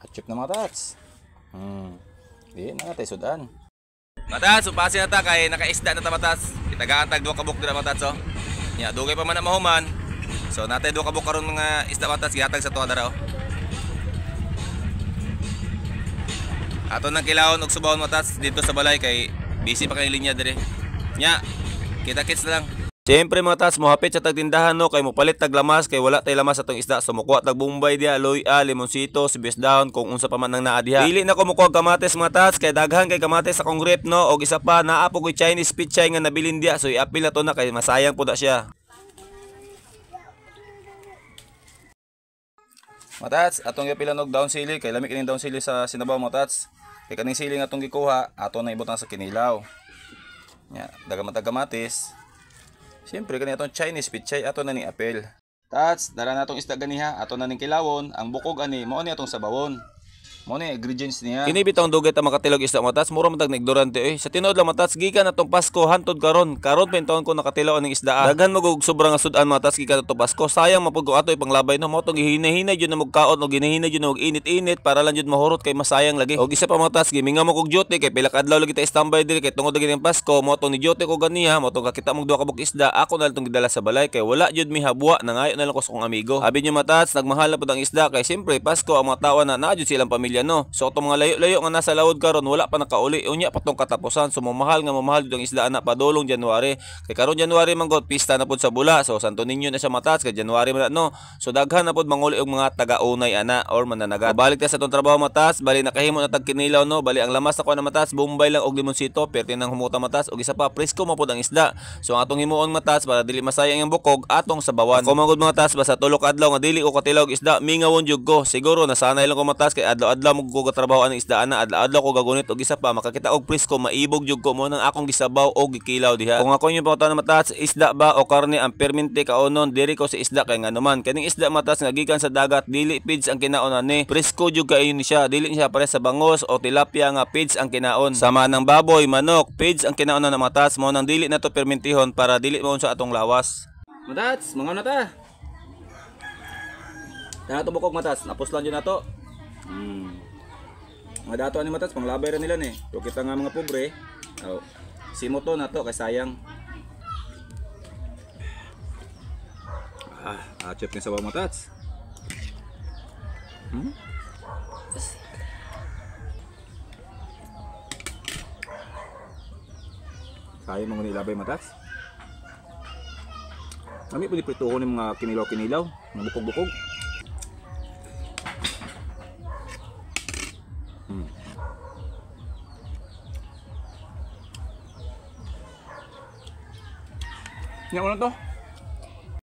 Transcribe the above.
Achip na mga tats. Di na tayo sudan. Matats, upasin na ta kay nakaisda na ta matats. Itagaan tag duha ka buk dira matats oh. Nya dugay pa man na mahuman. So natay duha ka buk karon mga isda matats gihatag sa tuwa dara oh. Ato nang kilawon og subahon matats dito sa balay kay busy pa kay linya dire. Nya, kita kits na lang. Siyempre mga tats, mohapit sa tagtindahan no kay mopalit tag lamas kay wala tay lamas atong isda. So mokuha tag Bombay diha, loy-a, limonsito, sibuyas dahon kung unsa pa man ang naa diha. Dili na ko mokuha kamatis mga tats kay daghan kay kamatis sa akong rep no og isa pa naa po koy Chinese pichay nga nabilin diha. So iapil na to na kay masayang po da siya. Matats, atong giapilan og daon sili kay lami kining daon sili sa sinabaw mga tats. Kay kaning sili nga atong gikuha, ato na ibutang sa kinilaw. Nya, daghan man tag kamatis. Siyempre kani atong Chinese pichay ato na ning apel. Tats, dara na atong isda ganiha, ato na ning kilawon, ang bukog ani mao ni atong sabawon. Mao ni ingredients niya. Kini bitong dugay ta makatilog isda mga tats, mura man tag na ignorante oy. Sa tinuod lang mga tats, gikan atong Pasko hantod karon. Karon pa taon ko nakatilaw aning isda. Daghan mo og sobra nga sudan mga tats gikan atong Pasko. Sayang mapud ko ato ipanglabay no, mao tong gihinay-hinay jud na mogkaon og ginahinay jud na og init-init para lang jud mahurot kay masayang lagi. Og isa pa mga tats, gimingaw mo kog duty kay pila ka adlaw lagi ta standby diri kay tungod lagi ning Pasko, mao tong ni duty ko ganiha, mao tong kakita mong duha ka buk isda, ako na lang tong gidala sa balay kay wala jud mi habwa, nangayo na lang ko sa akong amigo. Abi nyo mga tats, nagmahal na pud ang isda kay siyempre Pasko ang mga tawo na naa jud silang pamilya no. So atong mga layo-layo nga nasa lawod karon wala pa nakauli, unya pa tong katapusan. So mamahal nga mamahal jud ang isda ana padulong January. Kay karon January man god pista na pud sa bula. So Santo Niño na siya matats kay January man no. So daghan na pud manguli og mga taga-unay ana or mananagat. Balik ta sa atong trabaho matats, bali nakahimo na tag kinilaw no. Bali ang lamas na ko na matats, Bombay lang og limonsito, perti nang humuta matats og isa pa presko man pud ang isda. So ang atong himuon matats para dili masayang ang bukog atong sabawan. Ako man gud mga tats basta tulo ka adlaw nga dili ko katilaw og isda, mingawon jud ko. Siguro nasanay lang ko matats kay adlaw-adlaw mo ko gatrabaho aning isda ana, adlaw-adlaw ko gagunit og isa pa makakita og presko maibog jud ko mo nang akong gisabaw og gikilaw diha. Kung ako inyong pangutana matats, isda ba o karne ang permente kaonon, diri ko sa isda kay nganuman kaning isda matats nga gikan sa dagat dili pids ang kinaon ani, presko jud kaayo ni siya, dili siya pare sa bangos o tilapia nga pids ang kinaon. Sama ng baboy, manok, pids ang kinaon na matats, mo nang dili na to permentihon para dili maunsa atong lawas. Matats, mangaon na ta. Tana to bukog matats, napuslan jud nato. Mga dato ani matats, panglabay ra nila ni. So kita nga mga pobre, oh, simo to na to kay sayang. Achip ni sabaw matats. Sayang mga nilabay matats. Kami pwede prituhon ng mga kinilaw-kinilaw, mga bukog-bukog. Nya uno to.